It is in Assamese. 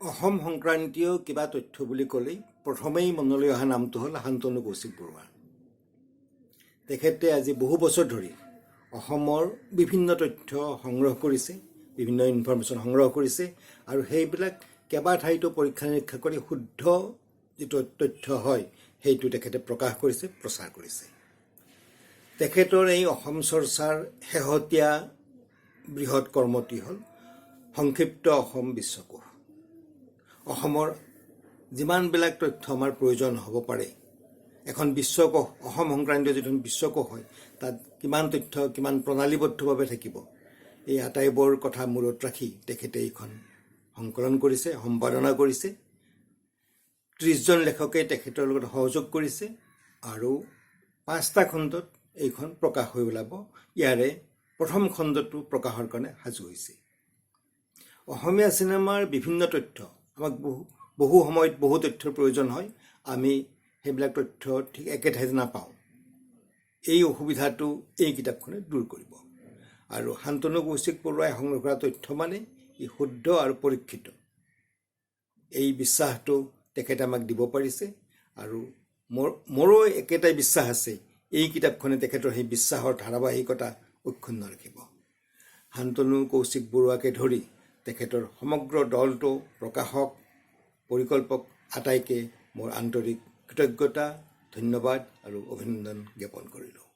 অসম সংক্ৰান্তীয় কিবা তথ্য বুলি ক'লেই প্ৰথমেই মনলৈ অহা নামটো হ'ল শান্তনু কৌশিক বৰুৱা। তেখেতে আজি বহু বছৰ ধৰি অসমৰ বিভিন্ন তথ্য সংগ্ৰহ কৰিছে, বিভিন্ন ইনফৰমেশ্যন সংগ্ৰহ কৰিছে আৰু সেইবিলাক কেইবা ঠাইতো পৰীক্ষা নিৰীক্ষা কৰি শুদ্ধ যিটো তথ্য হয়, সেইটো তেখেতে প্ৰকাশ কৰিছে, প্ৰচাৰ কৰিছে। তেখেতৰ এই অসম চৰ্চাৰ শেহতীয়া বৃহৎ কৰ্মটি হ'ল সংক্ষিপ্ত অসম বিশ্বকোষ। অসমৰ যিমানবিলাক তথ্য আমাৰ প্ৰয়োজন হ'ব পাৰে, এখন বিশ্বকোষ, অসম সংক্ৰান্তীয় যিখন বিশ্বকোষ হয়, তাত কিমান তথ্য কিমান প্ৰণালীবদ্ধভাৱে থাকিব, এই আটাইবোৰ কথা মূৰত ৰাখি তেখেতে এইখন সংকলন কৰিছে, সম্পাদনা কৰিছে। 30জন লেখকে তেখেতৰ লগত সহযোগ কৰিছে আৰু পাঁচটা খণ্ডত এইখন প্ৰকাশ হৈ ওলাব। ইয়াৰে প্ৰথম খণ্ডটো প্ৰকাশৰ কাৰণে সাজু হৈছে। অসমীয়া চিনেমাৰ বিভিন্ন তথ্য আমাক বহু বহু সময়ত বহু তথ্যৰ প্ৰয়োজন হয়। আমি সেইবিলাক তথ্য ঠিক একে ঠাইতে নাপাওঁ। এই অসুবিধাটো এই কিতাপখনে দূৰ কৰিব আৰু শান্তনু কৌশিক বৰুৱাই সংগ্ৰহ কৰা তথ্য মানে ই শুদ্ধ আৰু পৰীক্ষিত, এই বিশ্বাসটো তেখেতে আমাক দিব পাৰিছে। আৰু মোৰো একেটাই বিশ্বাস আছে, এই কিতাপখনে তেখেতৰ সেই বিশ্বাসৰ ধাৰাবাহিকতা অক্ষুণ্ণ ৰাখিব। শান্তনু কৌশিক বৰুৱাকে ধৰি তেখেতৰ সমগ্ৰ দলটো, প্ৰকাশক, পৰিকল্পক আটাইকে মোৰ আন্তৰিক কৃতজ্ঞতা, ধন্যবাদ আৰু অভিনন্দন জ্ঞাপন কৰিলোঁ।